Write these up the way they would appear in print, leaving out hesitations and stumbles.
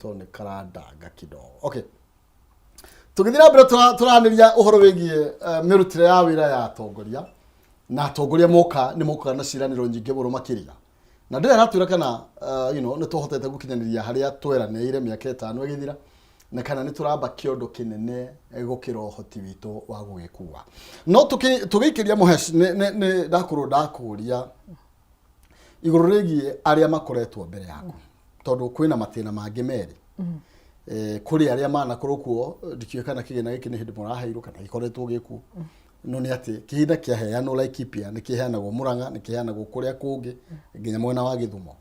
Tondũ nĩ karandanga kidogo. Okay, tũgĩthiĩ na mbere, tũranĩria ũhoro wĩgiĩ mĩrutĩre ya wĩra ya atongoria, na atongoria moka nĩ mokaga na ciĩranĩro nyingĩ mũno makĩria, na ndĩrĩ aratwĩra kana nĩ tũhotete gũkinyanĩria harĩa tweranĩire mĩaka 5 ĩgĩthira, na kana nĩ tũramba kĩondo kĩnene gũkĩra ũhoti witũ wa gũgĩkua. No tũgĩikĩria mũhesh, nĩ ndakorwo ndakũria igũrũ rĩgiĩ arĩa makoretwo mbere yaku, tondũ kwĩna matĩna mangĩ merĩ. Kũrĩ arĩa manakorwo kuo, ndikĩũĩ kana kĩgĩna gĩkĩ nĩ hĩndĩ mũraheirwo kana gĩkoretwo gĩkuo, no nĩ atĩ kĩgĩna kĩaheanwo Laikipia nĩ kĩheanagwo Murang'a, nĩ kĩheanagwo kũrĩa kũngĩ nginya mwena wa Gĩthumo.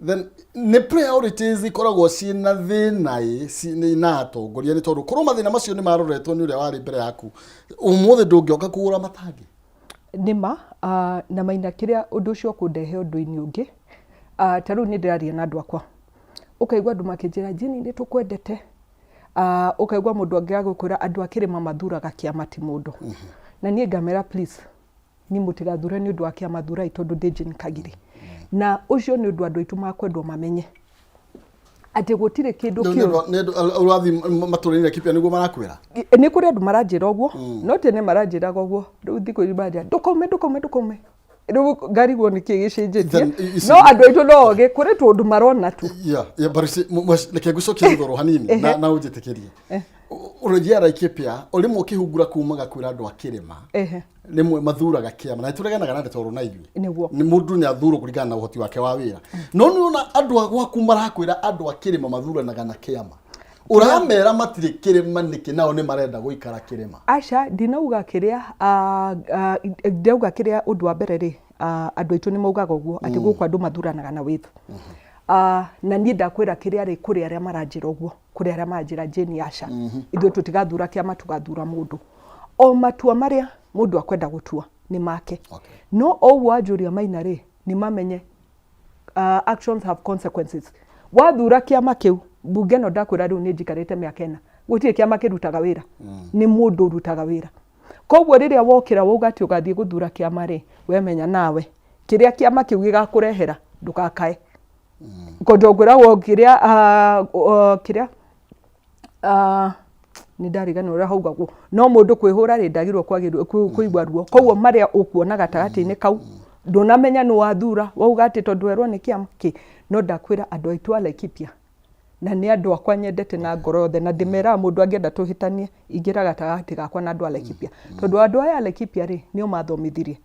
Then nĩ priorities ikoragwo ciĩna thĩna na atongoria, nĩ tondũ korwo mathĩna macio nĩ maroretwo nĩ ũrĩa warĩ mbere yaku, ũmũthĩ ndũngĩoka kũgũra matangi. Nĩma, na Maina, kĩrĩa ũndũ ũcio ũkũndehe ũndũ-inĩ ũngĩ, ta rĩu nĩ ndĩraria na andũ akwa, ũkaigua andũ makĩnjĩra, "Jane, nĩ tũkwendete." Ũkaigua mũndũ angĩ agĩkwĩra andũ a kĩrĩma mathuraga kĩama ti mũndũ. Na niĩ ngamera, "Please, niĩ mũtigathure nĩ ũndũ wa kĩama, thurai tondũ ndĩ Jane Kagiri." Na ũcio nĩ ũndũ andũ aitũ makwendwo mamenye atĩ gũtirĩ kĩndũ Rĩu kĩũru. Nĩ andũ ũrathiĩ matũra-inĩ Laikipia nĩguo marakwĩra? Nĩ kũrĩ andũ maranjĩra ũguo, no tene maranjĩraga ũguo. Rĩu thikũ ici maranjĩra, "Ndũkaume, ndũkaume, ndũkaume." Rĩu ngarigwo nĩ kĩĩ gĩcenjetie. Then No andũ aitũ no ogĩ kũrĩ tũndũ marona tu. Yeah, but you see, reke ngũcokie thutha oro hanini na ũnjĩtĩkĩrie. Ũrĩthia Laikipia, ũrĩmwe ũkĩhungura kumaga kwĩra andũ a kĩrĩma rĩmwe mathuraga kĩama, na nĩtũreganaga na ndeto oro na ithuĩ. Nĩ mũndũ nĩ athurwo kũringana na ũhoti wake wa wĩra, no nĩ ona andũ a gwaku marakwĩra andũ a kĩrĩma mathuranaga na kĩama, ũramera matirĩ kĩrĩma nĩkĩ, nao nĩ marenda gũikara kĩrĩma? Aca, ndinauga kĩrĩa, ndauga kĩrĩa, ũndũ wa mbere rĩ, andũ aitũ nĩ maugaga ũguo atĩ gũkũ andũ mathuranaga na wĩthu. Na niĩ ndakwĩra kĩrĩa rĩ, kũrĩ arĩa maranjĩra ũguo, kũrĩ arĩa maranjĩra, "Jane, aca, ithuĩ tũtigathura kĩama, tũgathura mũndũ." O matua marĩa mũndũ akwenda gũtua nĩ make. No o ũguo wanjũria, Maina rĩ, nĩ mamenye actions have consequences. Wathura kĩama kĩu, mbunge ĩno ndakwĩra rĩu nĩ njikarĩte mĩaka 4, gũtirĩ kĩama kĩrutaga wĩra, nĩ mũndũ ũrutaga wĩra. Koguo rĩrĩa wokĩra wauga atĩ ũgathiĩ gũthura kĩama rĩ, wemenya nawe kĩrĩa kĩama kĩu gĩgakũrehera, ndũgakae kondũ ngwĩragwo kĩrĩa kĩrĩa nĩ ndariganĩrwo ũrĩa haugagwo, no mũndũ kwĩhũra rĩ, ndagĩrĩirwo kũigua ruo. Koguo marĩa ũkuona gatagatĩ-inĩ kau, ndũnamenya nĩ wathura, wauga atĩ tondũ werwo nĩ kĩama kĩ. No ndakwĩra andũ aitũ a Laikipia, na nĩ andũ akwa nyendete na ngoro yothe, na ndĩmeraga mũndũ angĩenda tũhĩtanie, ingĩra gatagatĩ gakwa na andũ a Laikipia, tondũ andũ aya a Laikipia rĩ, nĩo mathomithirie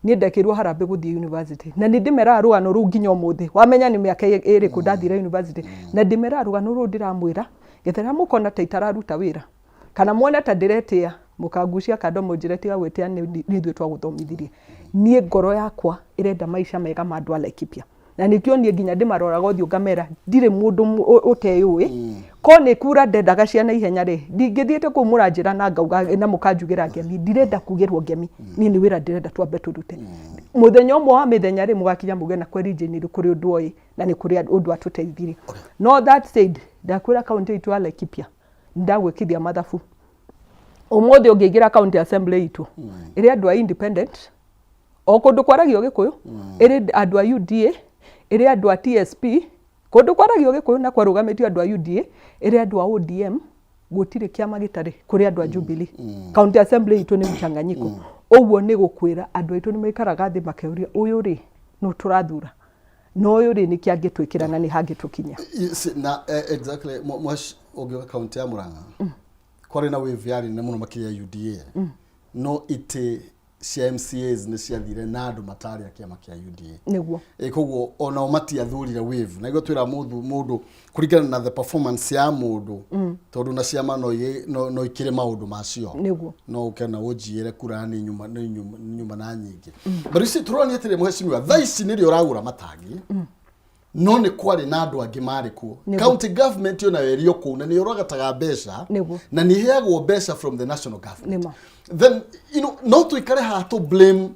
niĩ ndekĩrwo harambĩ gũthiĩ university. Na nĩ ndĩmeraga rũgano rũu nginya ũmũthĩ, wamenya nĩ mĩaka ĩrĩkũ ndathire university. Na ndĩmeraga rũgano rũu, ndĩramwĩra getha rĩrĩa mũkona ta itararuta wĩra kana muone ta ndĩretĩa, mũkangucia kando mũnjĩre, "Tiga gwĩtĩa, nĩ ithuĩ twagũthomithirie." Niĩ ngoro yakwa ĩrenda maica mega ma andũ a Laikipia, na nĩkĩo niĩ nginya ndĩmaroraga ũthiũ ngamera ndirĩ mũndũ ũteyũĩ. Ko nĩ kura ndendaga ciana ihenya rĩ, ndingĩthiĩte kũu mũranjĩra na ngauga na mũkanjugĩra ngemi. Ndirenda kugĩrwo ngemi niĩ, nĩ wĩra ndĩrenda twambe tũrute. Mũthenya ũmwe wa mĩthenya rĩ, mũgakinya muge na kweri Jane nĩ kũrĩ ũndũ oĩ na nĩ kũrĩ ũndũ atũteithirie. No that said, ndakwĩra kaunti itũ ya Laikipia ndagwĩkithia mathabu. Ũmũthĩ ũngĩingĩra county assembly itũ, ĩrĩ andũ a independent, o kũndũ kwaragio Gĩkũyũ, ĩrĩ andũ a UDA, ĩrĩ andũ a TSP, kũndũ kwaragio Gĩkũyũ na kwarũgamĩtio andũ a UDA, ĩrĩ andũ a ODM, gũtirĩ kĩama gĩtarĩ, kũrĩ andũ a Jubilee. County assembly itũ nĩ mchanganyiko. Ũguo nĩ gũkwĩra andũ aitũ nĩ maikaraga thĩ makeuria, ũyũ rĩ, nũ tũrathura, na ũyũ rĩ, nĩkĩ angĩtwĩkĩra na nĩ hangĩtũkinyia? Na exactly, mwash, ũngĩoka kaunti ya Murang'a, kwarĩ na wave yarĩ nene mũno makĩria ya UDA, no itĩ cia MCAs nĩ ciathire na andũ matarĩ a kĩama kĩa UDA. Koguo onao matiathurire wave, na nĩguo twĩra mũndũ kũringana na the performance ya mũndũ, tondũ na ciama no ikĩrĩ maũndũ macio. No ũke na ũnjiyĩre kura nĩ nyuma na nyingĩ. But you see, tũronania atĩrĩ, mheshimiwa, thaa ici nĩrĩo ũragũra matangi, no nĩ kwarĩ na andũ angĩ marĩ kuo. County government onayo ĩrĩ o kũu na nĩ ĩrogataga mbeca na nĩ ĩheagwo mbeca from the national government. Then no tũikare haha tũ blame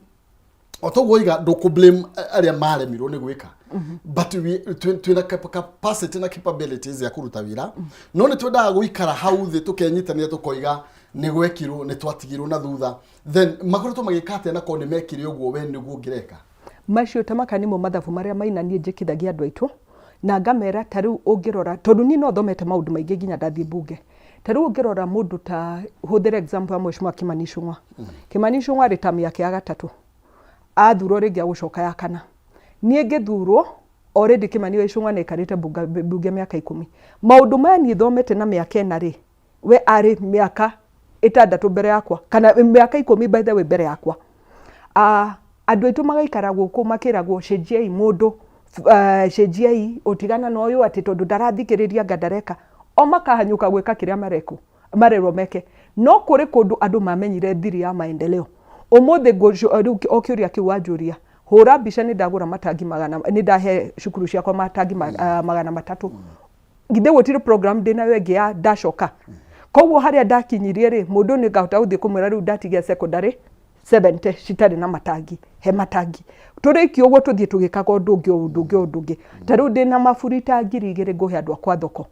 o toguo oiga, ndũkũ blame arĩa maremirwo nĩ gwĩka, but twĩna capacity na capabilities ya kũruta wĩra, no nĩ twendaga gũikara hau thĩ tũkenyitanĩra, tũkoiga nĩ gwekirwo, nĩ twatigirwo na thutha. Then makoretwo magĩka atĩa? Na korwo nĩ mekire ũguo, we nĩguo ũngĩreka? Macio ta maka nĩmo mathabu marĩa, Maina, niĩ njĩkithagia andũ aitũ. Na ngamera ta rĩu ũngĩrora, tondũ niĩ no thomete maũndũ maingĩ nginya ndathiĩ mbunge. Ta rĩu ũngĩrora mũndũ ta, hũthĩre example ya Mheshimiwa Kimani Ichung'wa. Kimani Ichung'wa arĩ term yake ya gatatũ. Athurwo rĩngĩ agũcoka ya kana. Niĩ ngĩthurwo, already Kimani wa Ichung'wa nĩ aikarĩte mbunge mĩaka 10. Maũndũ maya niĩ thomete na mĩaka 4 rĩ, we arĩ mĩaka 6 mbere yakwa, kana mĩaka 10 by the way mbere yakwa. Andũ aitũ magaikara gũkũ makĩragwo cenjiai mũndũ, cenjiai ũtigana na ũyũ atĩ tondũ ndarathikĩrĩria anga ndareka. O makahanyũka gwĩka kĩrĩa marekwo, marerwo meke. No kũrĩ kũndũ andũ mamenyire thiri ya maendeleo. Ũmũthĩ rĩu o kĩũria kĩu wanjũria, hũra mbica nĩ ndagũra matangi magana, nĩ ndahe cukuru ciakwa matangi 300. Githĩ gũtirĩ program ndĩnayo ĩngĩ ya ndacoka. Koguo harĩa ndakinyirie rĩ, mũndũ nĩ ngahota gũthiĩ kũmwĩra rĩu ndatigia secondary 70 citarĩ na matangi, he matangi. Tũrĩkie ũguo tũthiĩ tũgĩkaga ũndũ ũngĩ, ũndũ ũngĩ, ũndũ ũngĩ. Ta rĩu ndĩna maburita 2000 ngũhe andũ akwa thoko.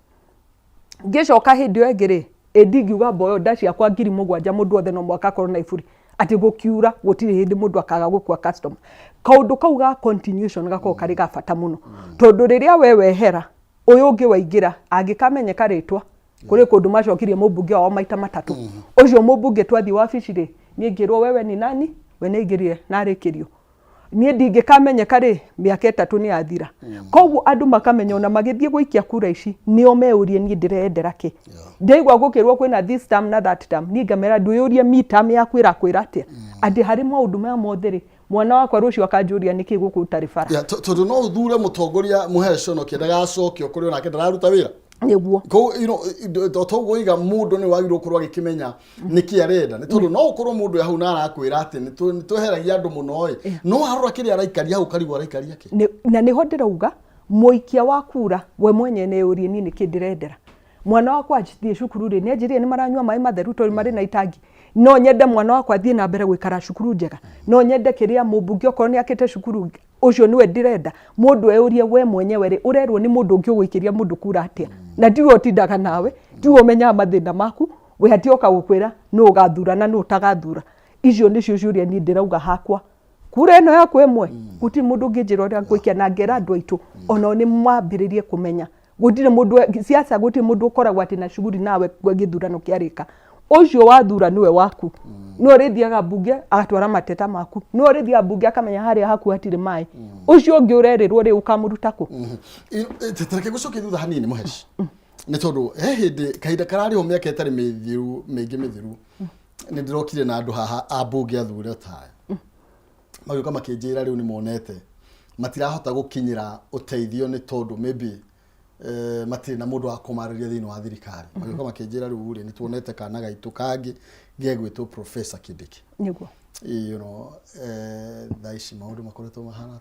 Ngĩcoka hĩndĩ ĩyo ĩngĩ rĩ, ĩ ndingiuga mboyo nda ciakwa 7000 mũndũ wothe no mũhaka akorwo na iburi. Atĩ gũkiura gũtirĩ hĩndĩ mũndũ akaga gũkua customer. Kaũndũ kau ga continuation gakoragwo karĩ ga bata mũno. Tondũ rĩrĩa we wehera, ũyũ ũngĩ waingĩra, angĩkamenyeka rĩtwa, kũrĩ kũndũ macokirie mũmbunge wao maita matatũ. Ũcio mũmbunge twathiĩ wabici rĩ, niĩ ngĩrwo wewe ni nani? We nĩ aingĩrire na arĩkĩrio. Niĩ ndingĩkamenyeka rĩ, mĩaka 3 nĩ yathira. Koguo andũ makamenya ona magĩthiĩ gũikia kura ici, nĩo meyũrie niĩ ndĩreyendera kĩ. Ndaigua gũkĩrwo kwĩna this term na that term, niĩ ngamera ndwĩyũrie mi term yaku ĩrakwĩra atĩa. Atĩ harĩ maũndũ maya mothe rĩ, mwana wakwa rũciũ akanjũria nĩkĩ gũkũ ũtarĩ bara. Yeah, tondũ no ũthure mũtongoria mũhece ona ũkĩendaga acokio kũrĩ onake ndararuta wĩra. Nĩguo. Koguo, you know, to ũguo iga mũndũ nĩ wagĩrĩirwo gũkorwo agĩkĩmenya nĩkĩ arenda, nĩ tondũ no ũkorwo mũndũ hau na arakwĩra atĩ nĩ tweheragia andũ mũno ĩ, no arora kĩrĩa araikaria hau karigwo araikaria kĩ. Na nĩho ndĩrauga mũikia wa kura we mwenyewe nĩ eyũrie niĩ nĩkĩ ndĩrendera. Mwana wakwa athiĩ cukuru rĩ, nĩ anjĩrire nĩ maranyua maĩ matheru tondũ marĩ na itangi. No nyende mwana wakwa athiĩ na mbere gũikara cukuru njega. No nyende kĩrĩa mũmbunge okorwo nĩ akĩte cukuru ũcio nĩwe ndĩrenda. Mũndũ eyũrie we mwenyewe rĩ, ũrerwo nĩ mũndũ ũngĩ ũgũikĩria mũndũ kura atĩa? Na tiwe ũtindaga nawe, tiwe ũmenyaga mathĩna maku, we hatirĩ oka gũkwĩra nũ ũgathura na nũ ũtagathura. Icio nĩcio ciũria niĩ ndĩrauga hakwa. Kura ĩno yakwa ĩmwe, gũtirĩ mũndũ ũngĩnjĩra ũrĩa ngũikia, na ngera andũ aitũ onao nĩ mambĩrĩrie kũmenya. Gũtirĩ mũndũ, siasa gũtirĩ mũndũ ũkoragwo atĩ na shughuli nawe gĩthurano kĩarĩka. Ũcio wathura nĩwe waku. Nĩwe ũrĩthiaga mbunge agatwara mateta maku. Nĩwe ũrĩthiaga mbunge akamenya harĩa haku hatirĩ maĩ. Ũcio ũngĩ ũrerĩrwo rĩ ũkamũruta kũ? Tareke ngũcokie thutha hanini mũheci. Nĩ tondũ he hĩndĩ kahinda kararĩ ho mĩaka ĩtarĩ mĩthiru mĩingĩ mĩthiru nĩ ndĩrokire na andũ haha a mbunge athure taya. Magĩũka makĩnjĩra rĩu nĩ monete matirahota gũkinyĩra ũteithio nĩ tondũ maybe matirĩ na mũndũ wa kũmarĩria thĩinĩ wa thirikari. Magĩũka makĩnjĩra rĩu rĩ nĩ tuonete kana gaitũ kangĩ gegwĩtwo Professor Kindiki. Nĩguo. You know, thaa ici maũndũ makoretwo mahana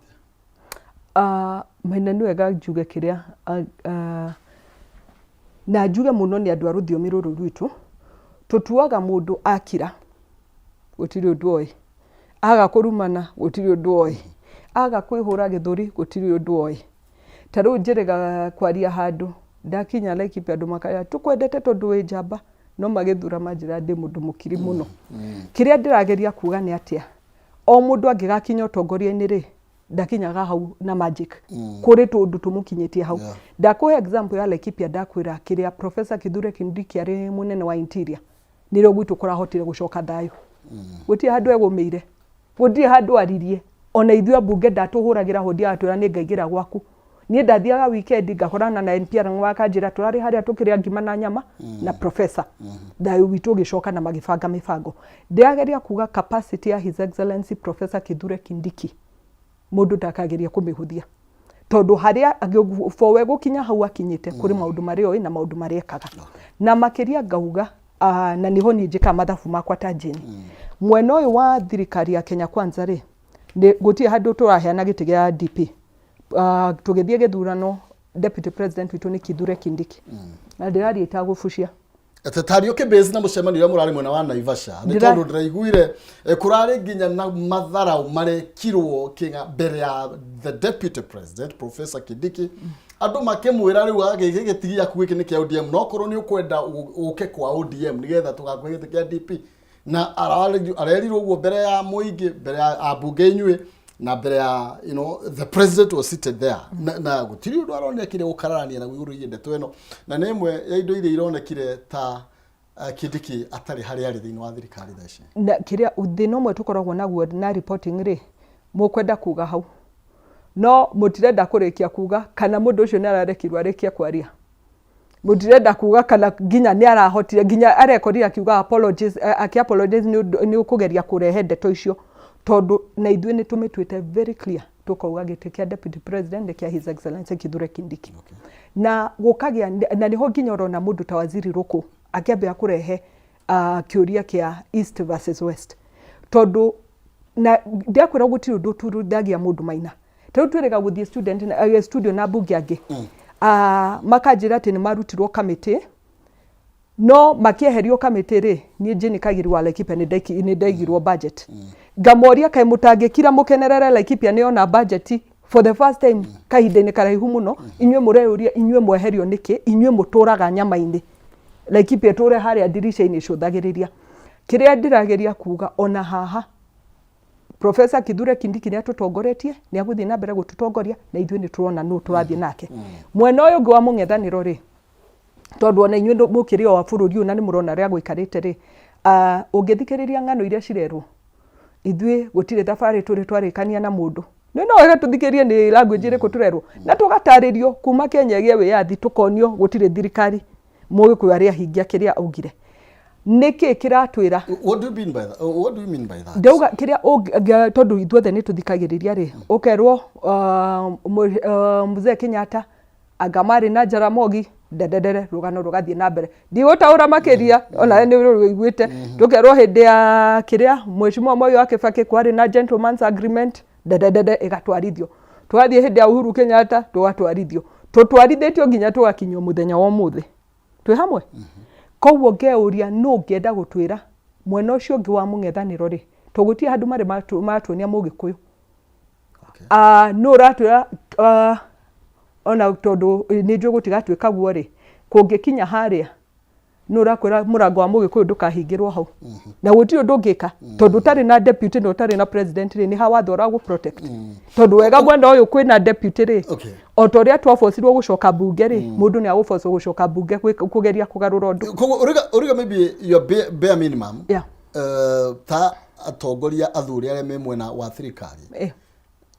atĩa? Maina nĩ wega njuge kĩrĩa na njuge mũno nĩ andũ a rũthiomi rũrũ rwitũ, tũtuaga mũndũ akira gũtirĩ ũndũ oĩ, aga kũrumana gũtirĩ ũndũ oĩ, aga kwĩhũra gĩthũri gũtirĩ ũndũ oĩ. Ta rĩu njĩrĩga kwaria handũ ndakinya Laikipia andũ makaya tũkwendete tondũ wĩ njamba, no magĩthura manjĩra ndĩ mũndũ mũkiri mũno. Kĩrĩa ndĩrageria kuga nĩ atĩa, o mũndũ angĩgakinya ũtongoria-inĩ rĩ, ndakinyaga hau na magic. Kũrĩ tũndũ tũmũkinyĩtie hau. Ndakũhe example ya Laikipia, ndakwĩra kĩrĩa Professor Kithure Kindiki arĩ mũnene wa interior, nĩrĩo gwitũ kũrahotire gũcoka thayũ. Gũtirĩ handũ egũmĩire, gũtirĩ handũ aririe. Ona ithuĩ ambunge ndatũhũragĩra hũndi agatwĩra nĩ ngaingĩra gwaku. Niĩ ndathiaga weekend ngakorana na NPR makanjĩra tũrarĩ harĩa tũkĩrĩa ngima na nyama na professor. Thayũ witũ ũgĩcoka na magĩbanga mĩbango. Ndĩrageria kuga capacity ya His Excellency Professor Kithure Kindiki mũndũ ndakagerie kũmĩhũthia. Tondũ harĩa for we gũkinya hau akinyĩte kũrĩ maũndũ marĩa oĩ na maũndũ marĩa ekaga. Na makĩria ngauga na nĩho niĩ njĩkaga mathabu makwa ta Jane. Mwena ũyũ wa thirikari ya Kenya Kwanza rĩ, gũtirĩ handũ tũraheana gĩtĩ gĩa DP. Tũgĩthiĩ gĩthurano deputy president witũ nĩ Kithure Kindiki. Na ndĩraria itagũbucia. Tarĩ ũkĩ base na mũcemanio ũrĩa mũrarĩ mwena wa Naivasha nĩ tondũ ndĩraiguire kũrarĩ nginya na matharau marekirwo kĩng'a mbere ya the deputy president Professor Kindiki. Andũ makĩmwĩra rĩu gĩkĩ gĩti gĩaku gĩkĩ nĩ kĩa ODM, no korwo nĩ ũkwenda ũke kwa ODM nĩgetha tũgakũhe gĩtĩ kĩa DP. Na arerirwo ũguo mbere ya mũingĩ, mbere ya ambunge inyuĩ. Na mbere ya the president was seated there na gũtirĩ ũndũ aronekire gũkararania na igũrũ rĩgiĩ ndeto ĩno, na nĩ ĩmwe ya indo iria ironekire ta Kindiki atarĩ harĩa arĩ thĩinĩ wa thirikari thaa ici. Na kĩrĩa thĩna ũmwe tũkoragwo naguo na reporting rĩ, mũkwenda kuga hau no mũtirenda kũrĩkia kuga kana mũndũ ũcio nĩ ararekirwo arĩkie kwaria. Mũtirenda kuga kana nginya nĩ arahotire, nginya arekorire akiuga apologies, akĩ apologize nĩ ũndũ nĩ kũgeria kũrehe ndeto icio, tondũ na ithuĩ nĩ tũmĩtuĩte very clear, tũkauga gĩtĩ kĩa deputy president nĩ kĩa His Excellency Kithure Kindiki. Na gũkagĩa na nĩho nginya ũrona mũndũ ta Waziri Rũkũ akĩambia kũrehe kĩũria kĩa East versus West, tondũ na ndakwĩra gũtirĩ ũndũ ũturuthagia mũndũ maina. Ta rĩu twĩrĩga gũthiĩ student studio na mbunge angĩ, makanjĩra atĩ nĩ marutirwo kamĩtĩ, no makĩeherio kamĩtĩ rĩ, niĩ Jane Kagiri wa Laikipia nĩ ndaigirwo budget. Ngamoria, kaĩ mũtangĩkira mũkenerere Laikipia nĩ ona budget for the first time kahinda-inĩ karaihu mũno? Inyuĩ mũreyũria inyuĩ mweherio nĩkĩ, inyuĩ mũtũraga nyama-inĩ, Laikipia ĩtũre harĩa ndirica-inĩ ĩcũthagĩrĩria. Kĩrĩa ndĩrageria kuga, ona haha Professor Kithure Kindiki nĩ atũtongoretie, nĩ agũthiĩ na mbere gũtũtongoria, na ithuĩ nĩ tũrona nũ tũrathiĩ nake. Mwena ũyũ ũngĩ wa mũng'ethanĩro rĩ, tondũ ona inyuĩ mũkĩrĩ o a bũrũri ũyũ na nĩ mũrona ũrĩa gũikarĩte rĩ, ũngĩthikĩrĩria ng'ano iria cirerwo, ithuĩ gũtirĩ thabarĩ tũrĩ twarĩkania na mũndũ. Nĩ no wega tũthikĩrĩrie nĩ language ĩrĩkũ tũrerwo, na tũgatarĩrio kuma Kenya ĩgĩe wĩyathi, tũkonio gũtirĩ thirikari Mũgĩkũyũ arĩa ahingia kĩrĩa augire. Nĩkĩ kĩratwĩra? What do you mean by that? What do you mean by that? Ndauga kĩrĩa tondũ ithuothe nĩ tũthikagĩrĩria rĩ, ũkerwo Mzee Kenyatta anga marĩ na Jaramogi ndededere, rũgano rũgathiĩ na mbere, ndigũtaũra makĩria, onawe nĩ rũiguĩte. Tũkerwo hĩndĩ ya kĩrĩa Mheshimiwa Moi wa Kibaki kwarĩ na gentleman's agreement, ndededede, ĩgatwarithio. Tũgathiĩ hĩndĩ ya Uhuru Kenyatta, tũgatwarithio, tũtwarithĩtio nginya tũgakinyio mũthenya wa ũmũthĩ twĩ hamwe. Koguo ngeyũria, nũ ũngĩenda gũtwĩra mwena ũcio ũngĩ wa mũng'ethanĩro rĩ, tũgũtirĩ handũ marĩ matuonia Mũgĩkũyũ. Nũ ũratwĩra? Ona tondũ nĩ njũĩ gũtigatuĩka guo rĩ, kũngĩkinya harĩa, nũ ũrakwĩra mũrango wa Mũgĩkũyũ ndũkahingĩrwo hau? Na gũtirĩ ũndũ ũngĩka, tondũ ũtarĩ na deputy na ũtarĩ na president rĩ, nĩ ha watho ũragũ protect? Tondũ wega mwena ũyũ kwĩna deputy rĩ, o ta ũrĩa twabocirwo gũcoka mbunge rĩ, mũndũ nĩ agũbocwo gũcoka mbunge kũgeria kũgarũra ũndũ. Koguo ũrauga maybe your bare minimum, ta atongoria athuri arĩa me mwena wa thirikari,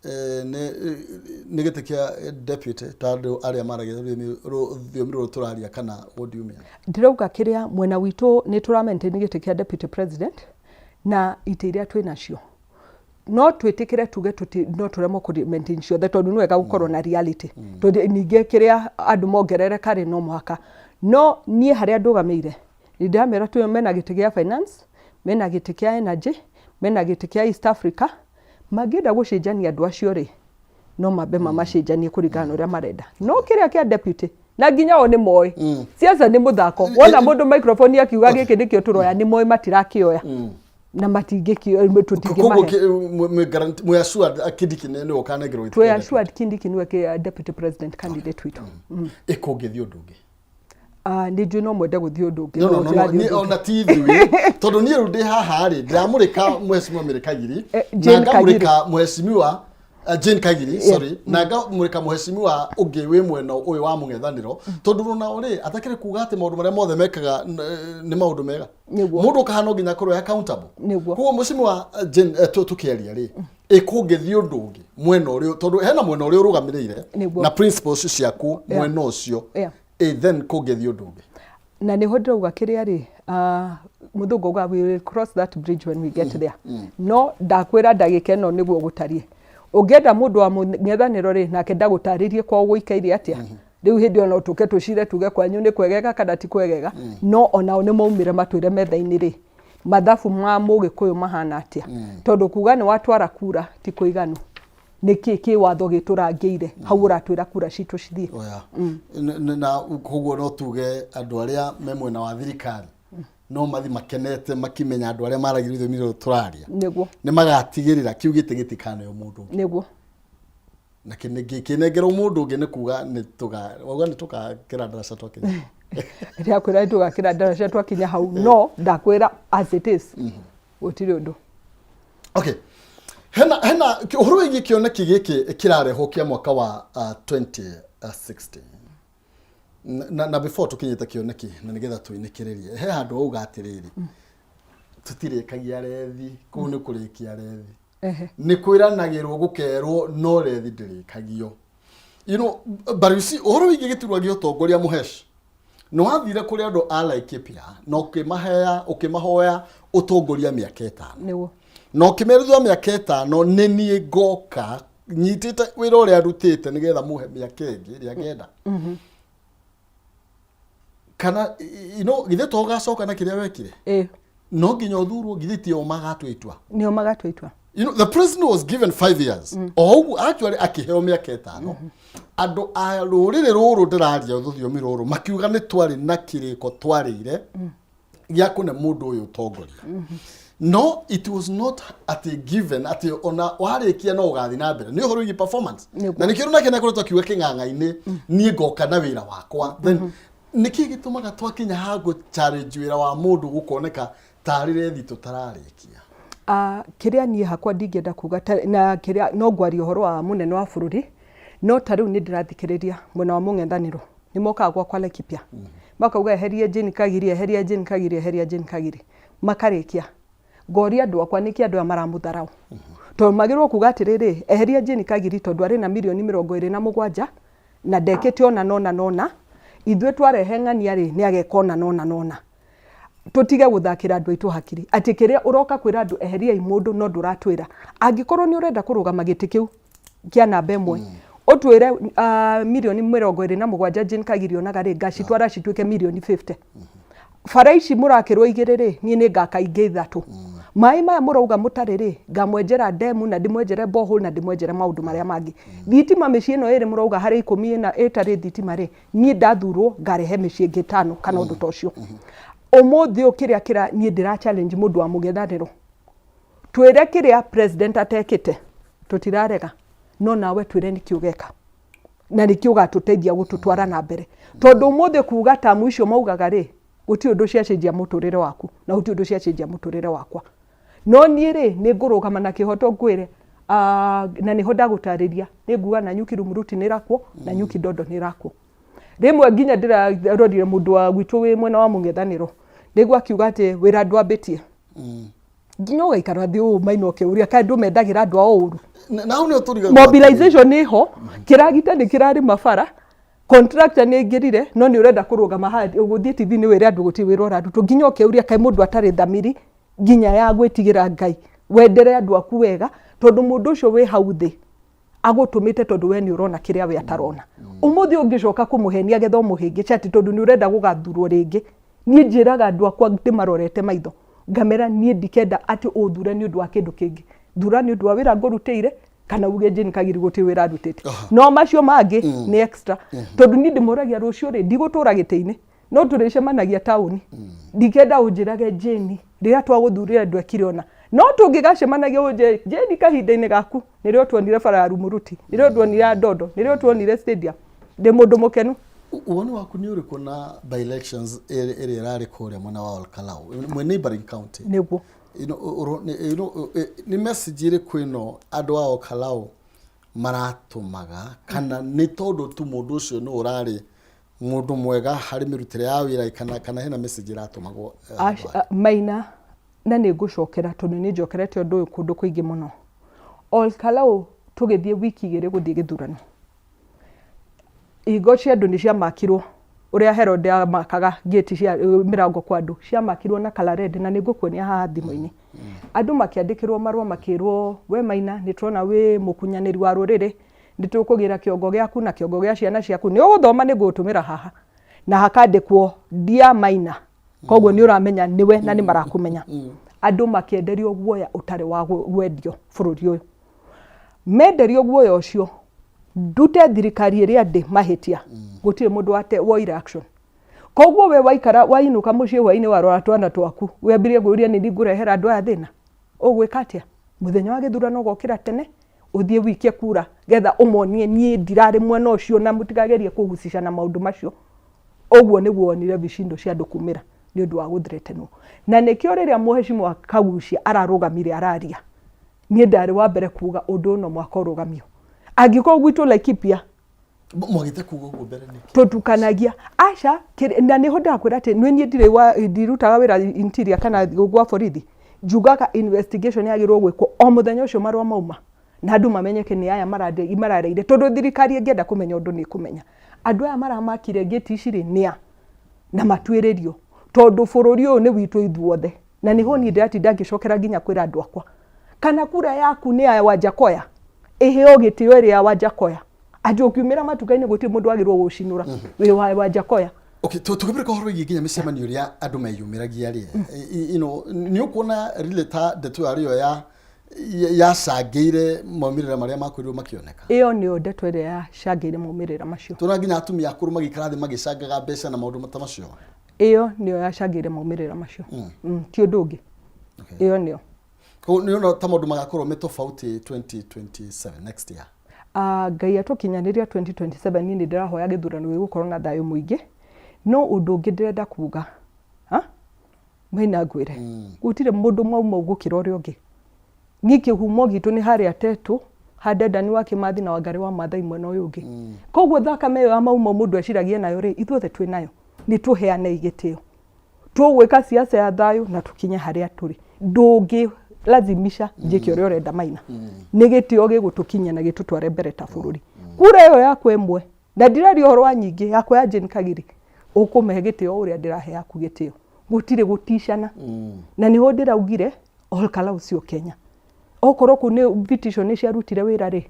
nĩ gĩtĩ kĩa deputy, ta andũ arĩa maragia rũthiomi rũrũ tũraria, kana what do you mean? Ndĩrauga kĩrĩa mwena witũ nĩ tũra maintain gĩtĩ kĩa deputy president na itĩ iria twĩ nacio. No twĩtĩkĩre tuge no tũremwo kũ maintain ciothe, tondũ nĩ wega gũkorwo na reality, tondũ ningĩ kĩrĩa andũ mongerereka rĩ, no mũhaka. No niĩ harĩa ndũgamĩire, nĩ ndĩramera twĩ mena gĩtĩ gĩa finance, mena gĩtĩ kĩa energy, mena gĩtĩ kĩa East Africa. Mangĩenda gũcenjania andũ acio rĩ, no mambe mamacenjanie kũringana na ũrĩa marenda. No kĩrĩa kĩa deputy, na nginya o nĩ moĩ siasa nĩ mũthako, wona mũndũ microphone akiuga gĩkĩ nĩkĩo tũroya, nĩ moĩ matirakĩoya na matingĩkĩoya. Koguo Tũtingĩmahe. Mwĩ assured Kindiki nĩwe ũkanengerwo gĩtĩ Twĩ kĩa assured Kindiki nĩwe deputy president candidate witũ. Deputy? Ĩkũngĩthiĩ ũndũ ũngĩ? Ah, nĩ njũĩ no mwende gũthiĩ ũndũ ũngĩ. No, no no, no, no, tũrathiĩ niĩ ũndũ ũngĩ. Ona ti ithuĩ, tondũ niĩ rĩu ndĩ haha rĩ, ndĩramũrĩka Mheshimiwa Mary Kagiri na Jane ngamũrĩka Mheshimiwa Jane Kagiri, sorry, na ngamũrĩka Mheshimiwa ũngĩ wĩ mwena ũyũ wa mũng'ethanĩro, tondũ nao rĩ, atakĩrĩ kuga atĩ maũndũ marĩa mothe mekaga nĩ maũndũ mega. Mũndũ ũkaha no nginya akorwo e accountable. Koguo Mheshimiwa Jane, tũkĩaria rĩ, ĩkũngĩthiĩ ũndũ ũngĩ mwena ũrĩa, tondũ hena mwena ũrĩa ũrũgamĩrĩire na principles ciaku mwena ũcio, then kũngĩthiĩ ũndũ ũngĩ? Na nĩho ndĩrauga kĩrĩa rĩ, mũthũngũ auga, "We will cross that bridge when we get there." No ndakwĩra ndagĩka ĩno nĩguo gũtariĩ. Ũngĩenda mũndũ wa mũng'ethanĩro rĩ, nake ndagũtarĩrie kwao gũikaire atĩa. Rĩu hĩndĩ ĩyo no tũke tũcire tuge kwanyu nĩ kwegega kana ti kwegega. No onao nĩ maumĩre matwĩre metha-inĩ rĩ, mathabu ma Mũgĩkũyũ mahana atĩa, tondũ kuga nĩ watwara kura ti kũiganu. Nĩkĩ kĩ watho gĩtũrangĩire hau ũratwĩra kura citũ cithiĩ? Oya. Na koguo no tuge andũ arĩa me mwena wa thirikari no mathi makenete makimenya andũ arĩa maragia rũthiomi rũrũ tũraria nĩ magatigĩrĩra kĩu gĩtĩ gĩtikaneo mũndũ ũngĩ. Na kĩnengerwo mũndũ ũngĩ nĩ kuga nĩ tũga wauga nĩ tũgakĩra ndaraca twakinya. Ndakwĩra nĩ tũgakĩra ndaraca twakinya hau, no ndakwĩra as it is gũtirĩ ũndũ. Okay, Hena ũhoro wĩgiĩ kĩoneki gĩkĩ kĩrarehwo kĩa mwaka wa 2060 na before tũkinyĩte kĩoneki na nĩgetha tũinĩkĩrĩrie, he handũ wauga atĩrĩrĩ, tũtirĩkagia rethi kũu, nĩ kũrĩkia rethi. Nĩ kwĩranagĩrwo gũkerwo no rethi ndĩrĩkagio. But you see, ũhoro wĩgiĩ gĩturwa gĩa ũtongoria, Mũhesh, nĩ wathire kũrĩ andũ a Laikipia na ũkĩmahea, ũkĩmahoya ũtongoria mĩaka 5. Na ũkĩmera thutha wa mĩaka 5 nĩ niĩ ngoka nyitĩte wĩra ũrĩa ndutĩte nĩgetha mũhe mĩaka ĩngĩ ĩrĩa ngenda kana githĩ to ũgacoka na kĩrĩa wekire? No nginya ũthurwo, githĩ ti o magatua itua? Nĩo magatua itua. The president was given 5 years. O ũguo actually akĩheo mĩaka 5. Andũ a rũrĩrĩ rũrũ ndĩraria rũthiomi rũrũ makiuga nĩ twarĩ na kĩrĩko twarĩire gĩa kũne mũndũ ũyũ ũtongoria, no it was not atĩ given atĩ ona warĩkia no ũgathiĩ na mbere. Nĩ ũhoro wĩgiĩ performance. Na nĩkĩo nake nĩakoretwo akiuga kĩng'ang'a-inĩ, niĩ ngoka na wĩra wakwa. Then nĩkĩ gĩtũmaga twakinya ha gũ challenge wĩra wa mũndũ gũkoneka tarĩ rethi tũtararĩkia? Kĩrĩa niĩ hakwa ndingĩenda kuga na kĩrĩa no ngwaria ũhoro wa mũnene wa bũrũri, no ta rĩu nĩ ndĩrathikĩrĩria mwena wa mũng'ethanĩro, nĩ mokaga gwakwa Laikipia makauga eherie Jane Kagiri, eherie Jane Kagiri, eherie Jane Kagiri, makarĩkia. Ngoria andũ akwa, nĩkĩ andũ aya maramũtharau? Tondũ magĩrĩirwo kuga atĩrĩrĩ, eheria Jane Kagiri tondũ arĩ na mirioni 27 na ndekĩte ona nona nona. Ithuĩ twarehe ng'ania rĩ, nĩ ageka ona nona nona. Tũtige gũthakĩra andũ aitũ hakiri atĩ kĩrĩa ũroka kwĩra andũ eheriai mũndũ, no ndũratwĩra angĩkorwo nĩ ũrenda kũrũgama gĩtĩ kĩu kĩa namba 1, ũtwĩre mirioni 27 Jane Kagiri onaga rĩ, ngacitwara cituĩke mirioni 50. Bara ici mũrakĩrwo igĩrĩ rĩ, niĩ nĩ ngaka ingĩ ithatũ. Maĩ maya mũrauga mũtarĩ rĩ, ngamwenjera ndemu na ndĩmwenjere borehole na ndĩmwenjere maũndũ marĩa mangĩ. Thitima mĩciĩ ĩno ĩrĩ mũrauga harĩ 10 ĩna ĩtarĩ thitima rĩ, niĩ ndathurwo ngarehe mĩciĩ ĩngĩ ĩtano kana ũndũ ta ũcio. Ũmũthĩ ũyũ kĩrĩa kĩra niĩ ndĩra challenge mũndũ wa mũng'ethanĩro, twĩre kĩrĩa president atekĩte, tũtirarega, no nawe twĩre nĩkĩ ũgeka na nĩkĩ ũgatũteithia gũtũtwara na mbere, tondũ ũmũthĩ kuga tamu icio maugaga rĩ, gũtirĩ ũndũ ciacenjia mũtũrĩre waku na gũtirĩ ũndũ ciacenjia mũtũrĩre wakwa. No niĩ rĩ, nĩ ngũrũgama na kĩhoto ngwĩre, na nĩho ndagũtarĩria, nĩ nguga na nyuki Rumuruti nĩ ĩrakwo na nyuki Ndondo nĩ ĩrakwo. Rĩmwe nginya ndĩrarorire mũndũ wa gwitũ wĩ mwena wa mũng'ethanĩro, nĩguo akiuga atĩ wĩra ndwambĩtie, nginya ũgaikara thĩ ũũ maina ũkĩũria kaĩ andũ mendagĩra andũ ao ũru. Na hau nĩho tũrigagwo. Mobilization ĩho, kĩragita nĩ kĩrarĩma bara, contractor nĩ aingĩrire, no nĩ ũrenda kũrũgama haha gũthiĩ TV-inĩ wĩre andũ gũtirĩ wĩra ũrarutwo, nginya ũkeuria kaĩ mũndũ atarĩ thamiri nginya ya gwĩtigĩra Ngai, wendere andũ aku wega, tondũ mũndũ ũcio wĩ hau thĩ agũtũmĩte tondũ we nĩ ũrona kĩrĩa we atarona. Ũmũthĩ ũngĩcoka kũmũhenia getha ũmũhĩngĩce atĩ tondũ nĩ ũrenda gũgathurwo rĩngĩ, niĩ njĩraga andũ akwa ndĩmarorete maitho, ngamera niĩ ndikenda atĩ ũthure nĩ ũndũ wa kĩndũ kĩngĩ, thura nĩ ũndũ wa wĩra ngũrutĩire kana uge Jane Kagiri gũtirĩ wĩra arutĩte, no macio mangĩ nĩ extra, tondũ niĩ ndĩmoragia rũciũ rĩ, ndigũtũra gĩtĩ-inĩ no tũrĩcemanagia taũni. Ndikenda ũnjĩrage Jane rĩrĩa twagũthurire ndwekire ona, no tũngĩgacemanagia ũnjĩre Jane kahinda-inĩ gaku nĩrĩo tuonire bara ya Rumuruti, nĩrĩo tuonire ya Ndondo, nĩrĩo tuonire stadium, ndĩ mũndũ mũkenu. Woni waku nĩ ũrĩkũ na by elections ĩrĩa ĩrarĩ kũrĩa mwena wa Olkalau, mwe neighboring county? Nĩguo. Nĩ message ĩrĩkũ ĩno andũ a Olkalau maratũmaga, kana nĩ tondũ tu mũndũ ũcio nĩ ũrarĩ mũndũ mwega harĩ mĩrutĩre ya wĩra, kana hena message ĩratũmagwo? Maina, na nĩ ngũcokera tondũ nĩ njokerete ũndũ ũyũ kũndũ kũingĩ mũno. Olkalau tũgĩthiĩ wiki 2 gũthiĩ gĩthurano, ihingo cia andũ nĩ ciamakirwo ũrĩa Herod amakaga ngĩti cia mĩrango kwa andũ, ciamakirwo na colour red, na nĩ ngũkuonia haha thimũ-inĩ. Andũ makĩandĩkĩrwo marũa makĩrwo, we Maina, nĩ tuona wĩ mũkunyanĩri wa rũrĩrĩ, nĩ tũkũgĩra kĩongo gĩaku na kĩongo gĩa ciana ciaku, nĩ ũgũthoma, nĩ ngũgũtũmĩra haha, na hakandĩkwo "Dear Maina", koguo nĩ ũramenya nĩwe na nĩ marakũmenya. Andũ makĩenderio guoya ũtarĩ wa wendio bũrũri ũyũ, menderio guoya ũcio. Ndute thirikari ĩrĩa ndĩ mahĩtia, gũtirĩ mũndũ wate woire action. Koguo we waikara wainũka mũciĩ hwainĩ, warora twana twaku, wambirie kwĩyũria, nĩ ngũrehera andũ aya thĩna? Ũgwĩka atĩa mũthenya wa gĩthurano? Ũgokĩra tene ũthiĩ wikie kura getha ũmonie niĩ ndirarĩ mwena ũcio na mũtikagerie kũhucica na maũndũ macio. Ũguo nĩguo wonire vishindo cia andũ kumĩra nĩ ũndũ wa gũthreatenwo, na nĩkĩo rĩrĩa mũheshimiwa Kagucia ararũgamire araria. Niĩ ndarĩ wa mbere kuga ũndũ ũyũ no mũhaka ũrũgamio. Angĩkorwo gwitũ Laikipia Mwagĩte kuga ũguo mbere nĩkĩ? Tũtukanagia aca na nĩho ndakwĩra atĩ nĩ niĩ ndirĩ wa ndirutaga wĩra interior kana gwa borithi. Njugaga investigation yagĩrĩirwo gwĩkwo o mũthenya ũcio marũa mauma na andũ mamenyeke nĩ aya marareire, tondũ thirikari ĩngĩenda kũmenya ũndũ nĩ ĩkũmenya. Andũ aya maramakire ngĩti ici rĩ nĩa na matuĩrĩrio, tondũ bũrũri ũyũ nĩ witũ ithuothe. Na nĩho niĩ ndĩratinda ngĩcokera nginya kwĩra andũ akwa, kana kura yaku nĩ ya Wanjakoya, ĩheo gĩtĩo ĩrĩ ya Wanjakoya. Atĩ ũkiumĩra matuka-inĩ gũtirĩ mũndũ wagĩrĩirwo gũcinũra wĩ wa Wanjakoya. Okay, tũkĩbĩrĩka ũhoro wĩgiĩ nginya mĩcemanio ĩrĩa andũ meyumĩragia rĩ, nĩ ũkuona really ta ndeto ĩyo arĩ yo yacangĩire maumĩrĩra marĩa makorirwo makĩoneka? Ĩyo nĩyo ndeto ĩrĩa yacangĩire maumĩrĩra macio. Tũrona nginya atumia akũrũ magĩikara thĩ magĩcangaga mbeca na maũndũ ta macio. Ĩyo nĩyo yacangĩire maumĩrĩra macio. Ti ũndũ ũngĩ. Ĩyo nĩyo. Koguo nĩ ũrona ta maũndũ magakorwo me tofauti 2027, next year? Ah, Ngai atũkinyanĩria 2027, niĩ nĩ ndĩrahoya gĩthurano gĩgũkorwo na thayũ mũingĩ. No ũndũ ũngĩ ndĩrenda kuga, ha? Maina ngwĩre, gũtirĩ mũndũ maumau gũkĩra ũrĩa ũngĩ. Niĩ kĩhumo gitũ nĩ harĩa Tetũ, ha Dedan wa Kĩmathi na Wangarĩ wa Maathai mwena ũyũ ũngĩ. Koguo thakame ĩyo ya maumau mũndũ eciragia nayo rĩ, ithuothe twĩ nayo. Nĩ tũheanei gĩtĩo. Tũgwĩka siasa ya thayũ na tũkinye harĩa tũrĩ. Ndũngĩ lazimisha njĩke ũrĩa ũrenda Maina. Nĩ gĩtĩo gĩgũtũkinyia na gĩtũtware mbere ta bũrũri. Kura ĩyo yakwa ĩmwe, na ndiraria ũhoro wa nyingĩ, yakwa ya Jane Kagiri, ũkũmĩhe gĩtĩo ũrĩa ndĩrahe yaku gĩtĩo. Gũtirĩ gũticana. Na nĩho ndĩraugire, Ol Kalou sio Kenya. Okorwo kũu nĩ vitisho nĩ ciarutire wĩra rĩ,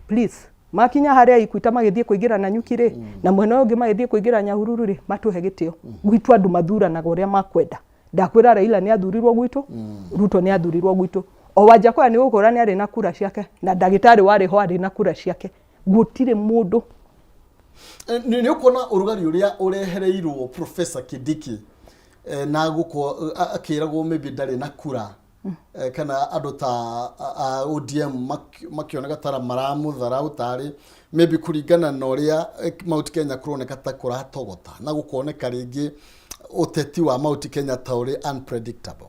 please, makinya harĩa Ikuita magĩthiĩ kũingĩra Nanyuki rĩ, na mwena ũyũ ũngĩ magĩthiĩ kũingĩra Nyahururu rĩ, matũhe gĩtĩo. Gwitũ andũ mathuranaga ũrĩa makwenda. Ndakwĩra Raila nĩ athurirwo gwitũ, Ruto nĩ athurirwo gwitũ. O Wanjakoya nĩ ũgũkora nĩ arĩ na kura ciake, na ndagĩtarĩ warĩ ho arĩ na kura ciake. Gũtirĩ mũndũ. Nĩ ũkuona ũrugarĩ ũrĩa ũrehereirwo Professor Kindiki na gũkorwo akĩragwo maybe ndarĩ na kura, kana andũ ta a ODM makĩoneka ta maramũtharau tarĩ maybe kũringana na ũrĩa Mount Kenya kũroneka ta kũratogota na gũkoneka rĩngĩ ũteti wa Mount Kenya ta ũrĩ unpredictable?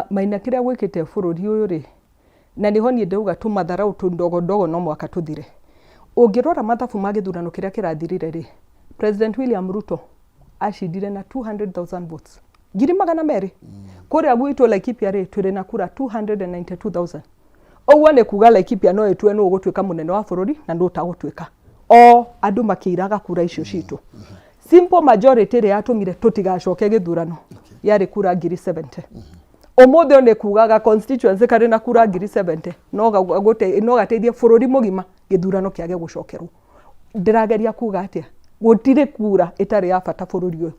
Maina, kĩrĩa gwĩkĩte bũrũri ũyũ rĩ, na nĩho niĩ ndauga tũmatharau tũndogondogo no mwaka tũthire. Ũngĩrora mathabu ma gĩthurano kĩrĩa kĩrathirire rĩ, President William Ruto acindire na 200,000 votes, 200,000. Kũrĩa gwitũ Laikipia rĩ, twĩrĩ na kura 292,000. Ũguo nĩ kuga Laikipia no ĩtue nũ ũgũtuĩka mũnene wa bũrũri na nũ ũtagũtuĩka. O andũ makĩiraga kura icio citũ. Simple majority ĩrĩa yatũmire tũtigacoke gĩthurano yarĩ kura 70,000. Ũmũthĩ ũyũ nĩ kugaga constituency karĩ na kura 70,000 no gateithie bũrũri mũgima gĩthurano kĩage gũcokerwo. Ndĩrageria kuga atĩa? Gũtirĩ kura ĩtarĩ ya bata bũrũri ũyũ.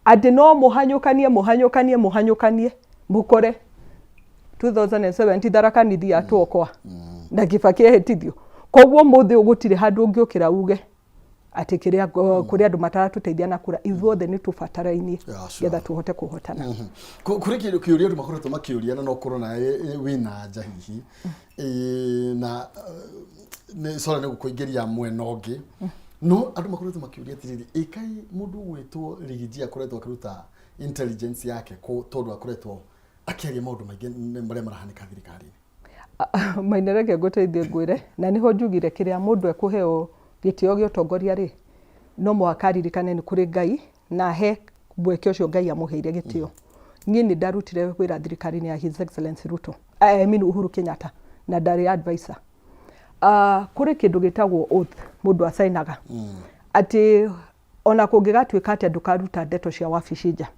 Atĩ no mũhanyũkanie, mũhanyũkanie, mũhanyũkanie, mũkore 2007 Tharaka Nithi yatuokoa na Kibaki ehĩtithio. Koguo ũmũthĩ ũyũ gũtirĩ handũ ũngĩũkĩra uge atĩ kĩrĩa kũrĩ andũ mataratũteithia na kura. Ithuothe nĩ tũbatarainie getha tũhote kũhotana. Kũrĩ kĩndũ kĩũria andũ makoretwo makĩũria na no ũkorwo nawe wĩna anja hihi, na nĩ sorry nĩ gũkũingĩria mwena ũngĩ, no andũ makoretwo makĩũria atĩrĩrĩ, ĩkai mũndũ ũgwĩtwo Rigiji akoretwo akĩruta intelligence yake kũ, tondũ akoretwo akĩaria maũndũ maingĩ marĩa marahanĩka thirikari-inĩ? Maina, reke ngũteithie ngwĩre, na nĩho njugire kĩrĩa mũndũ ekũheo gĩtĩo gĩa ũtongoria rĩ, no mũhaka aririkane nĩ kũrĩ Ngai na ahe mweke ũcio Ngai amũheire gĩtĩo. Niĩ nĩ ndarutire wĩra thirikari-inĩ ya His Excellency Ruto, I mean Uhuru Kenyatta, na ndarĩ advisor. Kũrĩ kĩndũ gĩtagwo oath mũndũ acainaga atĩ ona kũngĩgatuĩka atĩa ndũkaruta ndeto cia wabici nja.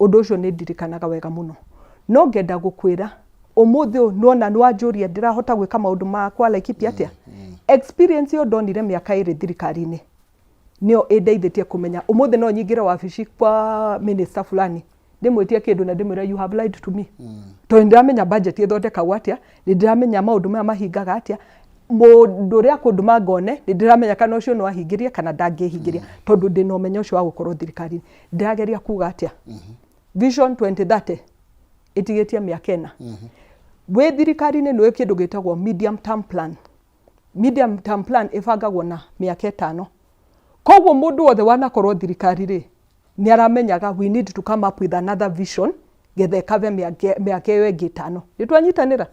Ũndũ ũcio nĩ ndirikanaga wega mũno. No ngenda gũkwĩra ũmũthĩ ũyũ nĩwona nĩwanjũria ndĩrahota gwĩka maũndũ makwa Laikipia atĩa. Experience ĩyo ndonire mĩaka ĩrĩ thirikari-inĩ nĩyo ĩndeithĩtie kũmenya ũmũthĩ no nyingĩre wabici kwa minister fulani ndĩmwĩtie kĩndũ na ndĩmwĩre, "You have lied to me," tondũ nĩ ndĩramenya budget ĩthondekagwo atĩa, nĩ ndĩramenya maũndũ maya mahingaga atĩa, mũndũ ũrĩa akũndũma ngone nĩ ndĩramenya kana ũcio no ahingĩrie kana ndangĩhingĩria, tondũ ndĩna ũmenyo ũcio wa gũkorwo thirikari-inĩ. Ndĩrageria kuga atĩa? Vision 2030 ĩtigĩtie mĩaka 4. Wĩ thirikari-inĩ nĩ kĩndũ gĩtagwo medium term plan. Medium term plan ĩbangagwo na mĩaka 5. Koguo mũndũ wothe wanakorwo thirikari rĩ, nĩ aramenyaga we need to come up with another vision. Getha ĩkave mĩaka ĩyo ĩngĩ 5. Nĩ twanyitanĩra,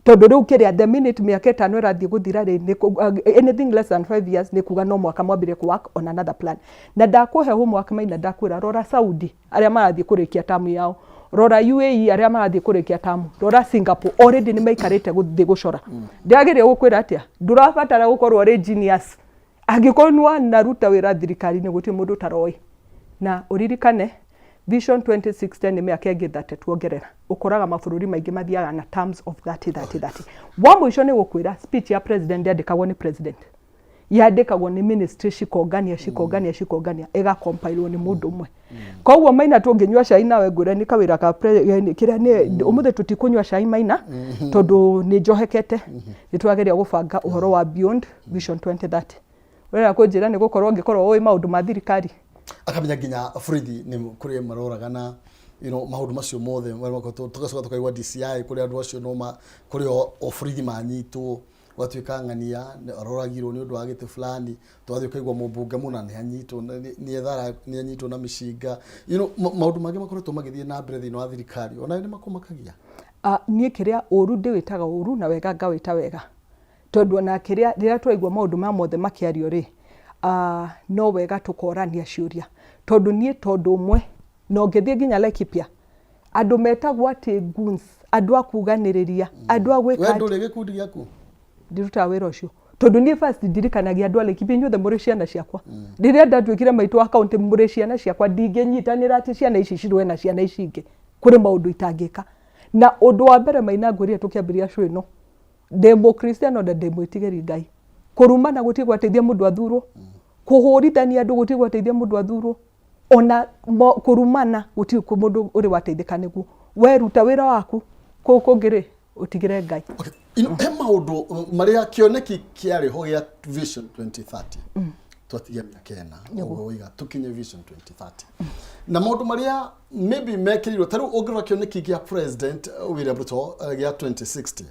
tondũ rĩu kĩrĩa the minute mĩaka 5 ĩrathiĩ gũthira rĩ, anything less than 5 years nĩ kuga no mwaka mwambĩrĩrie kũ work on another plan. Na ndakũhe homework, Maina, ndakwĩra rora Saudi arĩa marathiĩ kũrĩkia tamu yao, rora UAE arĩa marathiĩ kũrĩkia tamu, rora Singapore, already nĩ maikarĩte gũthiĩ gũcora. Ndĩrageria gũkwĩra atĩa? Ndũrabatara gũkorwo ũrĩ genius. Angĩkorwo nĩ wanaruta wĩra thirikari-inĩ, gũtirĩ mũndũ ũtaroĩ. Na ũririkane Vision 2060 nĩ mĩaka ĩngĩ 30 tuongerera. Ũkoraga mabũrũri maingĩ mathiaga na terms of 30 30 30. Wa mũico nĩ gũkwĩra speech ya president ndĩandĩkagwo nĩ president, yandĩkagwo nĩ ministry, cikongania, cikongania, cikongania, ĩgakompairwo nĩ mũndũ ũmwe. Koguo Maina, tũngĩnyua cai nawe ngwĩre nĩ kawĩra ka kĩrĩa nĩ ũmũthĩ tũtikũnyua cai, Maina, tondũ nĩ njohekete. Nĩ tũrageria gũbanga ũhoro wa beyond Vision 2030. Ũrenda kũnjĩra nĩ gũkorwo ngĩkorwo ũĩ maũndũ ma thirikari. Akamenya nginya borithi nĩ kũrĩ maroragana, maũndũ macio mothe marĩa makoretwo. Tũgacoka tũkaigua DCI kũrĩ andũ acio no ma kũrĩ o borithi manyitwo, gwatuĩka ng'ania aroragirwo nĩ ũndũ wa gĩtĩ fulani. Twathiĩ ũkaigua mũmbunge mũna nĩ anyitwo, nĩ anyitwo na mĩcinga. Maũndũ mangĩ makoretwo magĩthiĩ na mbere thĩinĩ wa thirikari ona nĩ makũmakagia. Niĩ kĩrĩa ũru ndĩwĩtaga ũru na wega ngawĩta wega, tondũ ona kĩrĩa rĩrĩa twaigua maũndũ maya mothe makĩario rĩ, no wega tũkorania ciũria, tondũ niĩ tondũ ũmwe na ũngĩthiĩ nginya Laikipia, andũ metagwo atĩ goons, andũ a kuganĩrĩria, andũ a gwĩka We ndũrĩ gĩkundi gĩaku. Ndirutaga wĩra ũcio, tondũ niĩ first ndirikanagia andũ a Laikipia, inyuothe mũrĩ ciana ciakwa. Rĩrĩa ndatuĩkire maitũ wa kaunti, mũrĩ ciana ciakwa. Ndingĩnyitanĩra atĩ ciana ici cirũe na ciana ici ingĩ. Kũrĩ maũndũ itangĩka. Na ũndũ wa mbere, Maina, ngwĩrire tũkĩambĩrĩria show ĩno, ndĩ mũkristiano na ndĩ mwĩtigĩri Ngai. Kũrumana gũtirĩ gwateithia mũndũ athurwo, kũhũrithania andũ gũtirĩ gwateithia mũndũ athurwo, ona kũrumana gũtirĩ mũndũ ũrĩ wateithĩka nĩguo. Weruta wĩra waku, kũu kũngĩ rĩ, ũtigĩre Ngai. Okay. He maũndũ marĩa kĩoneki kĩarĩ ho gĩa Vision 2030, twatigia mĩaka 4 ũguo waiga tũkinye Vision 2030, na maũndũ marĩa maybe mekĩrirwo, ta rĩu ũngĩrora kĩoneki gĩa President William Ruto gĩa 2060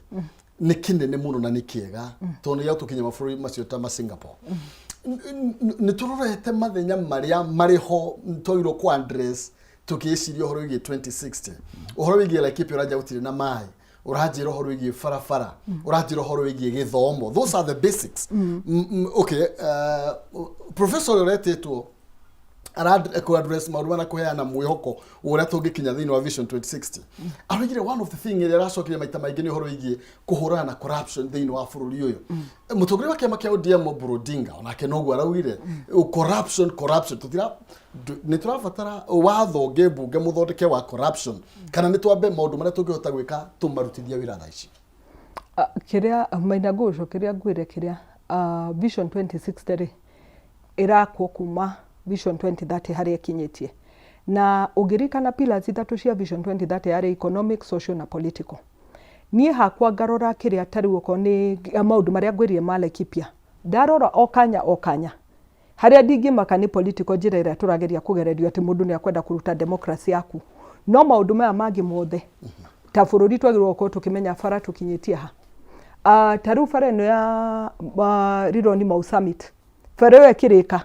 nĩ kĩnene mũno na nĩ kĩega, tondũ nĩ gĩa tũkinya mabũrũri macio ta ma Singapore. Nĩ tũrorete mathenya marĩa marĩ ho twagĩrĩirwo kũ address tũkĩciria ũhoro wĩgiĩ 2060, ũhoro wĩgiĩ Laikipia ũranjia gũtirĩ na maĩ, ũranjĩra ũhoro wĩgiĩ barabara, ũranjĩra ũhoro wĩgiĩ gĩthomo. Those are the basics. Okay, professor ũrĩa ũretĩtwo kũ address maũndũ mana kũheana mwĩhoko wa ũrĩa tũngĩkinya thĩinĩ wa Vision 2060, aroigire one of the thing ĩrĩa aracokeria maita maingĩ nĩ ũhoro wĩgiĩ kũhũrana na corruption thĩinĩ wa bũrũri ũyũ. Mũtongoria wa kĩama kĩa ODM Oburu Odinga onake noguo araugire, corruption, corruption, tũtira nĩ tũrabatara watho ũngĩ mbunge mũthondeke wa corruption, kana nĩ twambe maũndũ marĩa tũngĩhota gwĩka tũmarutithie wĩra thaa ici? Kĩrĩa, Maina, ngũgũcokeria ngwĩre kĩrĩa Vision 2060 rĩ ĩrakwo kuma Vision 2030 harĩa ĩkinyĩtie. Na ũngĩririkana pillars ithatũ cia Vision 2030 yarĩ economic, social na political. Niĩ hakwa ngarora kĩrĩa ta rĩu okorwo nĩ maũndũ marĩa ngwĩrire ma Laikipia, ndarora o kanya o kanya harĩa ndingĩmaka nĩ political, njĩra ĩrĩa tũrageria kũgererio atĩ mũndũ nĩ akwenda kũruta democracy yaku. No maũndũ maya mangĩ mothe, ta bũrũri twagĩrĩirwo gũkorwo tũkĩmenya bara tũkinyĩtie ha. Ta rĩu bara ĩno ya Rironi Mau Summit, bara ĩyo ĩkĩrĩka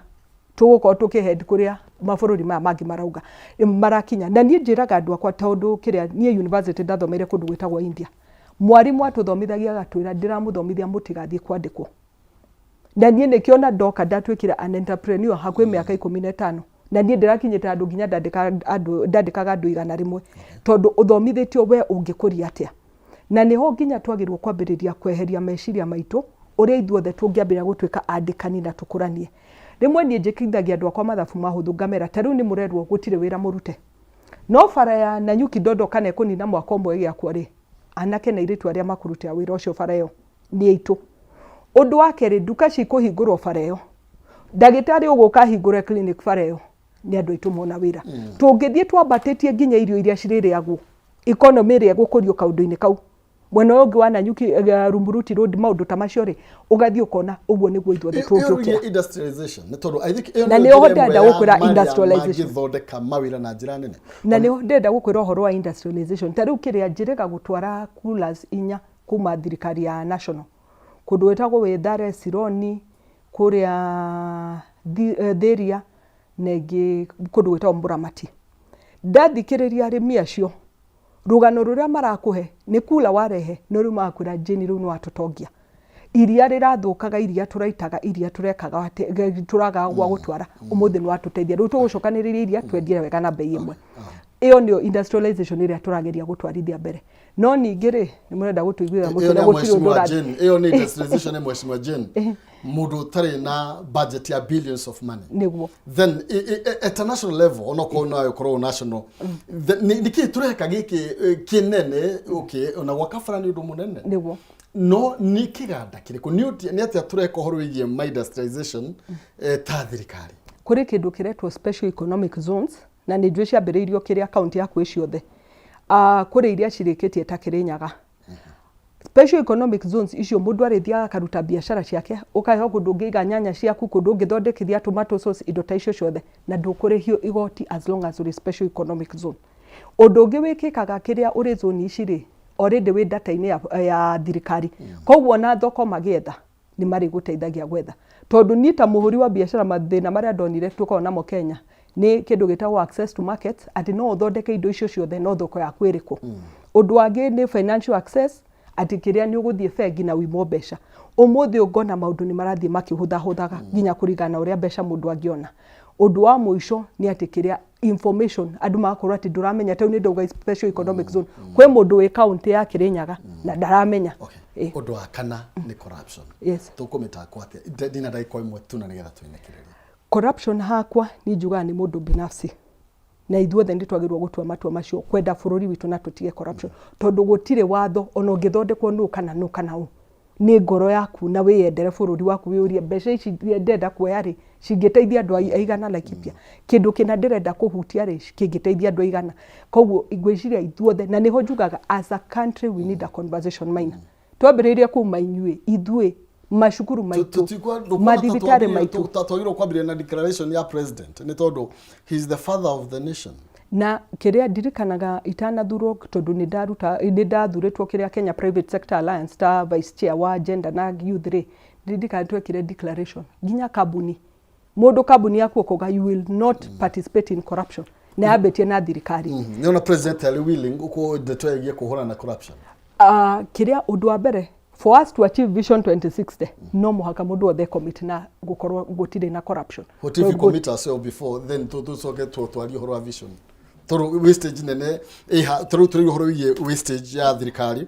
tũgũkorwo tũkĩhead kũrĩa mabũrũri maya mangĩ marauga marakinya. Na niĩ njĩraga andũ akwa, tondũ kĩrĩa niĩ university ndathomeire kũndũ gwĩtagwo India, mwarimũ atũthomithagia agatwĩra, "Ndĩramũthomithia mũtigathiĩ kwandĩkwo." Na niĩ nĩkĩo na ndoka ndatuĩkire an entrepreneur hakuhĩ mĩaka 15, na niĩ ndĩrakinyĩte andũ nginya ndandĩkaga andũ 100, tondũ ũthomithĩtio we ũngĩkũria atĩa. Na nĩho nginya twagĩrĩirwo kwambĩrĩria kweheria meciria maitũ ũrĩa ithuothe tũngĩambĩrĩria gũtuĩka andĩkani na tũkũranie. Rĩmwe niĩ njĩkithagia andũ akwa mathabu mahũthũ, ngamera ta rĩu nĩ mũrerwo gũtirĩ wĩra mũrute, no bara ya Nanyuki Ndondo kana ĩkũnina mwaka ũmwe ĩgĩakwo rĩ, anake na airĩtu arĩa makũrutĩra wĩra ũcio bara ĩyo nĩ aitũ. Ũndũ wa kerĩ, nduka cikũhingũrwo bara ĩyo, ndagĩtarĩ ũgũka ahingũre clinic bara ĩyo nĩ andũ aitũ mona wĩra. Tũngĩthiĩ twambatĩtie nginya irio iria cirĩrĩagwo, economy ĩrĩa ĩgũkũrio kaũndũ-inĩ kau mwena ũyũ ũngĩ wa Nanyuki, Rumuruti Road, maũndũ ta macio rĩ, ũgathiĩ ũkona ũguo nĩguo ithuothe Ĩyo tũngĩũkĩra. Ĩgiĩ industrialization, nĩ tondũ I think ĩyo Na nĩyo nĩho njĩra ĩmwe ndĩrenda ya gũkwĩra marĩa industrialization. mangĩthondeka mawĩra na njĩra nene. Na nĩho ndĩrenda gũkwĩra ũhoro wa industrialization. Ta rĩu kĩrĩa njĩrĩga gũtwara coolers inya kuma thirikari ya national kũndũ gwĩtagwo Wĩthare, Sironi, kũrĩa Thĩria, na ĩngĩ kũndũ gwĩtagwo Mũramati. Ndathikĩrĩria arĩmi acio. Rũgano rũrĩa marakũhe nĩ kula warehe no rĩu magakwĩra Jane rĩu nĩ watũtongia. Iria rĩrathũkaga iria tũraitaga iria tũrekaga atĩ tũragaga gwa gũtwara ũmũthĩ nĩ watũteithia rĩu tũgũcokanĩrĩria iria twendie wega na mbei ĩmwe. Ĩyo nĩyo industrialization ĩrĩa tũrageria gũtwarithia mbere. No ningĩ rĩ nĩ mũrenda gũtũiguĩra Ĩyo mũtĩ nĩ na ya gũtirĩ ũndũ Mheshimiwa ũrathiĩ. Jane. Ĩyo nĩ industrialization ya Mheshimiwa Jane. Mũndũ ũtarĩ na budget ya billions of money. Nĩguo. Then at a national level onokorwo no ĩkorwo national nĩ kĩĩ tũreka gĩkĩ kĩnene, okay, ona gwaka bara nĩ ũndũ mũnene. Nĩguo. No nĩ kĩganda kĩrĩkũ nĩ atĩa tũreka ũhoro wĩgiĩ ma industrialization ta thirikari? Kũrĩ kĩndũ kĩretwo special economic zones na nĩ njũĩ ciambĩrĩirio kĩrĩa kaunti hakuhĩ ciothe. Kũrĩ iria cirĩkĩtie ta Kĩrĩnyaga. Special economic zones icio mũndũ arĩthiaga akaruta biacara ciake, ũkaheo kũndũ ũngĩiga nyanya ciaku, kũndũ ũngĩthondekithia tomato sauce, indo ta icio ciothe, na ndũkũrĩhio igoti as long as ũrĩ special economic zone. Ũndũ ũngĩ wĩkĩkaga kĩrĩa ũrĩ zone ici rĩ, already wĩ data-inĩ ya thirikari. Koguo ona thoko magĩetha, nĩ marĩgũteithagia gwetha. Tondũ niĩ ta mũhũri wa biacara mathĩna marĩa ndonire tũkoragwo namo Kenya, nĩ kĩndũ gĩtagwo access to markets, atĩ no ũthondeke indo icio ciothe no thoko yaku ĩrĩkũ. Ũndũ wangĩ nĩ financial access, atĩ kĩrĩa nĩ ũgũthiĩ bengi na ũimwo mbeca. Ũmũthĩ ũyũ ngona maũndũ nĩ marathiĩ makĩhũthahũthaga nginya kũringana na ũrĩa mbeca mũndũ angĩona. Ũndũ wa mũico nĩ atĩ kĩrĩa information andũ magakorwo atĩ ndũramenya, ta rĩu nĩ ndauga special economic zone, kwĩ mũndũ wĩ kaũntĩ ya Kĩrĩnyaga na ndaramenya. Okay. Ũndũ wa kana nĩ corruption. Yes. Tũkũmĩtakwo atĩa? Ndina ndagĩka ĩmwe tu na nĩgetha tũinĩkĩrĩrie. Corruption hakwa niĩ njugaga nĩ mũndũ binafsi na ithuothe nĩ twagĩrĩirwo gũtua matua macio kwenda bũrũri witũ na tũtige corruption, tondũ gũtirĩ watho ona ũngĩthondekwo nũ kana nũ kana ũ, nĩ ngoro yaku na wĩyendere bũrũri waku, wĩyũrie mbeca ici ndĩrenda kuoya rĩ cingĩteithia andũ aigana Laikipia, kĩndũ kĩna ndĩrenda kũhutia rĩ kĩngĩteithia andũ aigana. Koguo ngwĩciria ithuothe, na nĩho njugaga as a country we need a conversation maina twambĩrĩirie kuma inyuĩ ithuĩ macukuru maitũ, mathibitarĩ maitũ. Twagĩrĩirwo kwambĩrĩria na declaration ya president nĩ tondũ he is the father of the nation. Na kĩrĩa ndirikanaga itanathurwo, tondũ nĩ ndaruta nĩ ndathurĩtwo kĩrĩa Kenya Private Sector Alliance ta vice chair wa gender na youth rĩ, ndirikanaga twekire declaration nginya kambuni, mũndũ kambuni yaku ũkauga you will not participate in corruption, na yambĩtie na thirikari. Nĩ ona president arĩ willing ũkũ ndeto ĩgiĩ kũhũrana na corruption. Kĩrĩa ũndũ wa mbere, for us to achieve Vision 2060 no mũhaka mũndũ wothe commit na gũkorwo gũtirĩ na corruption. What if we commit ourselves before then tũcoke twarie ũhoro wa vision, tondũ wastage nene ĩha tondũ tũrĩ ũhoro wĩgiĩ wastage ya thirikari,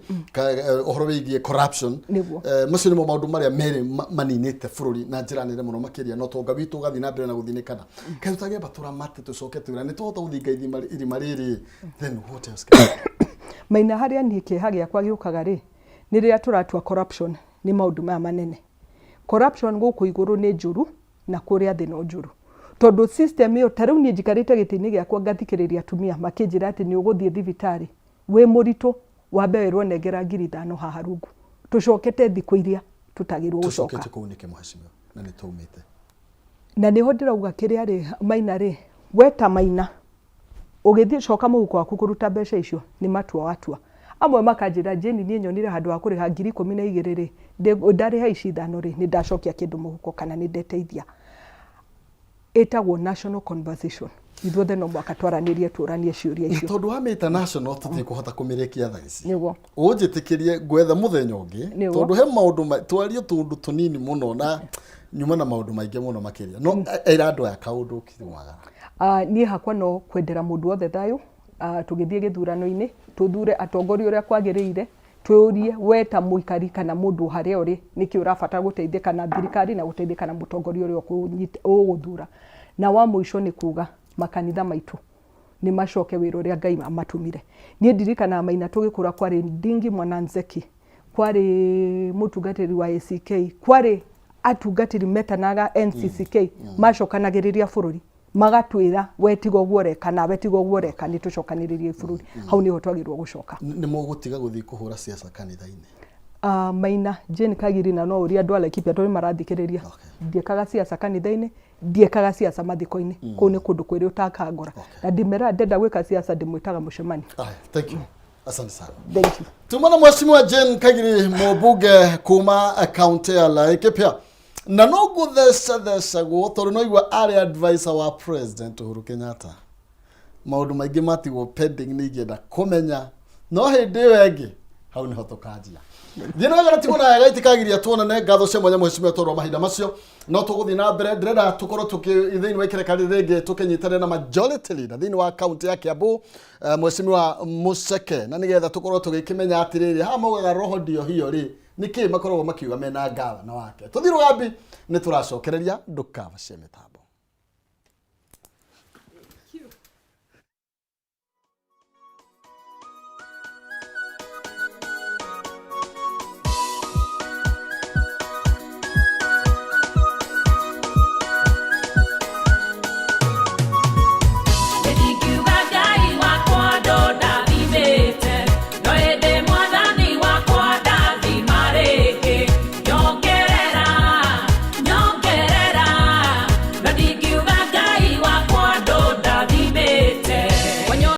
ũhoro wĩgiĩ corruption. Nĩguo. Macio nĩmo maũndũ marĩa merĩ maninĩte bũrũri na njĩra nene mũno makĩria, no tonga witũ ũgathiĩ na mbere na gũthinĩkana. Kaĩ tũtangĩamba tũramate tũcoke twĩra nĩ tũhota gũthinga irima rĩrĩ, then what else can we do? Maina, harĩa niĩ kĩeha gĩakwa gĩũkaga rĩ, nĩ rĩrĩa tũratua corruption nĩ maũndũ maya manene. Corruption gũkũ igũrũ nĩ njũru na kũrĩa thĩ no njũru, tondũ system ĩyo, ta rĩu niĩ njikarĩte gĩtĩ-inĩ gĩakwa ngathikĩrĩria atumia makĩnjĩra atĩ nĩ ũgũthiĩ thibitarĩ wĩ mũritũ wambe wĩrwo nengera 5,000 haha rungu. Tũcokete thikũ iria tũtagĩrwo gũcoka. Tũcokete kũu nĩkĩ, mheshimiwa, na nĩ tũumĩte? Na nĩho ndĩrauga kĩrĩa rĩ, Maina rĩ, we ta Maina ũgĩthiĩ coka mũhuko waku kũruta mbeca icio nĩ matua watua. Amwe makanjĩra, Jane, niĩ nyonire handũ ha kũrĩha 12,000 rĩ, ndarĩha ici ithano rĩ, nĩ ndacokia kĩndũ mũhuko kana nĩ ndeteithia. Ĩtagwo national conversation, ithuothe no mũhaka twaranĩrie tũranie ciũria icio. Tondũ wa mĩta national tũtikũhota kũmĩrĩkia thaa ici. Nĩguo. Ũnjĩtĩkĩrie ngwetha mũthenya ũngĩ. Nĩguo. Tondũ he maũndũ twarie tũndũ tũnini mũno na nyuma na maũndũ maingĩ mũno makĩria, no ĩra andũ aya kaũndũ kiumagara. Niĩ hakwa no kwendera mũndũ wothe thayũ. Tũgĩthiĩ gĩthurano-inĩ tũthure atongoria ũrĩa kwagĩrĩire, twĩũrie we ta mũikari kana mũndũ harĩa ũrĩ nĩkĩ ũrabatara gũteithĩka na thirikari na gũteithĩka na mũtongoria ũrĩa ũgũthura. Na wa mũico nĩ kuga makanitha maitũ nĩ macoke wĩra ũrĩa Ngai amatũmire. Niĩ ndirikanaga Maina tũgĩkũra kwarĩ Ndingi Mwananzeki, kwarĩ mũtungatĩri wa ACK, kwarĩ atungatĩri metanaga NCCK, macokanagĩrĩria bũrũri magatwĩra we tiga ũguo ũreka nawe tiga ũguo ũreka, nĩ tũcokanĩrĩrie bũrũri. Hau nĩho twagĩrĩirwo gũcoka. Nĩ mũgũtiga gũthiĩ kũhũra siasa kanitha-inĩ? Maina Jane Kagiri, na no ũrie andũ a Laikipia tondũ nĩ marathikĩrĩria, ndiĩkaga siasa kanitha-inĩ, ndiĩkaga siasa mathiko-inĩ. Kũu nĩ kũndũ kwĩrĩ ũtakangora, na ndĩmeraga ndenda gwĩka siasa ndĩmwĩtaga mũcemanio. Aya, thank you, asante sana. Thank you. Tumana Mheshimiwa Jane Kagiri, mũmbunge kuma kaunti ya Laikipia, na no ngũthecathecagwo tondũ no igua arĩ advisor wa President Uhuru Kenyatta. Maũndũ maingĩ matigwo pending, nĩ ingĩenda kũmenya. No hĩndĩ ĩyo ĩngĩ hau nĩho tũkanjia. Thiĩ na wega tigwo na wega itikagiria tuonane. Ngatho cia mwanya mheshimiwa tondũ wa mahinda macio. No tũgũthiĩ na mbere, ndĩrenda tũkorwo tũkĩ thĩinĩ wa ikereka rĩrĩ rĩngĩ tũkĩnyitanĩra na majority leader thĩinĩ wa kaunti ya Kiambu, mheshimiwa Muceke, na nĩgetha tũkorwo tũgĩkĩmenya atĩrĩrĩ, haha maugaga roho ndio hiyo rĩ, nĩkĩ makoragwo makiuga mena ngavana wake. Tũthiĩ rũgambi, nĩ tũracokereria ndũkaba cia mĩtambo.